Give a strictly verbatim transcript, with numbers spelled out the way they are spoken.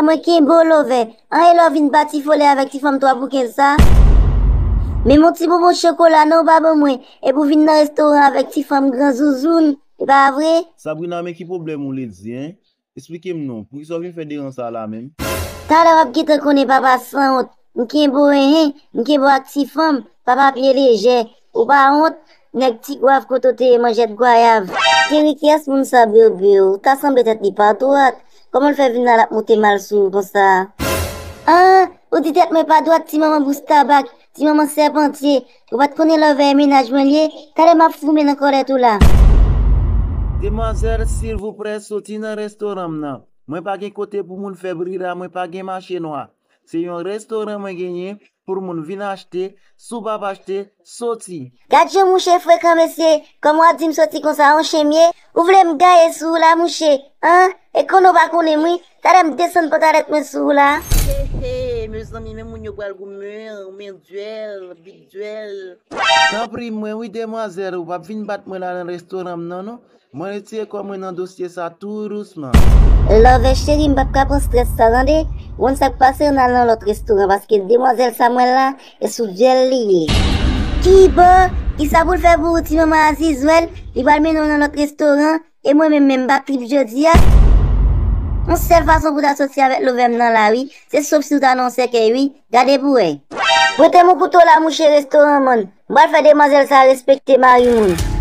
Mwen kenbe w, Love. Anyen lè w vin batifole avèk ti fanm twa pou kenz sa. Men yon ti bonbon chokola non, ou pa ban mwen. Epi w vin nan restoran avèk ti fanm gran zouzoun. E pa vre? Sabrina, men ki pwoblèm ou le di, en? Esplike m non, poukisa w vin fè deran sa la menm? Talè w ap gentan konnen, papa sanwont. M kenbe w, enhen, m kenbe w ak ti fanm, papa pye lejè. Ou pa wont, nèg ti gwav kote w te ye manjèt gwayav. Cheri, kiyès moun sa, bebe? Ou ta sanble tèt li pa dwat. Kòman l fè vin la, l ap moute mal sou ou konsa? Ah, ou di tèt mwen pa dwat, ti manman bous tabak, ti manman sèpantye. Ou pa t konnen Love e mennaj mwen l ye? Talè m ap foumen nan kòlèt ou la. Demwazèl, silvouplè, soti nan restoran m nan. Mwen pa gen kote pou moun fè brira, mwen pa gen mache nwa. Se yon restoran mwen genyen pou moun vin achte, si w p ap achte, soti. Gad jan mouche frekan, mesye. Kòman w ap di m soti konsa, yon chen m ye? Ou vle m gaye sou ou la, mouche? An? E konnen w pa konnen m, wi. Talè m desann pantalèt mwen sou ou la. He, he, mezanmi, men moun yo pral goumen, men dyèl, big dyèl. Tanpri mwen, wi, demwazèl, ou p ap vin bat mwen la nan restoran m nan, non. Mwen retire kò mwen nan dosye sa tou dousman. Love cheri, m p ap ka pran strès sa, tande. Ou konn sa k pase, ann al nan lòt restoran, paske demwazèl Samuel la, e sou dyèl li ye. Kibò? Kisa pou l fè pou ou, ti manman Azizwèl? Li pral mennen w nan lòt restoran, e mwen menm, menm m p ap trip jodi a. Yon sèl fason pou w ta soti avèk Love m nan la, wi. Se sof si w ta nan yon sèkèy, wi. Gade pou w wè. Prete m yon kouto la, mouche restoran, man. M pral fè demwazèl sa respekte mari moun.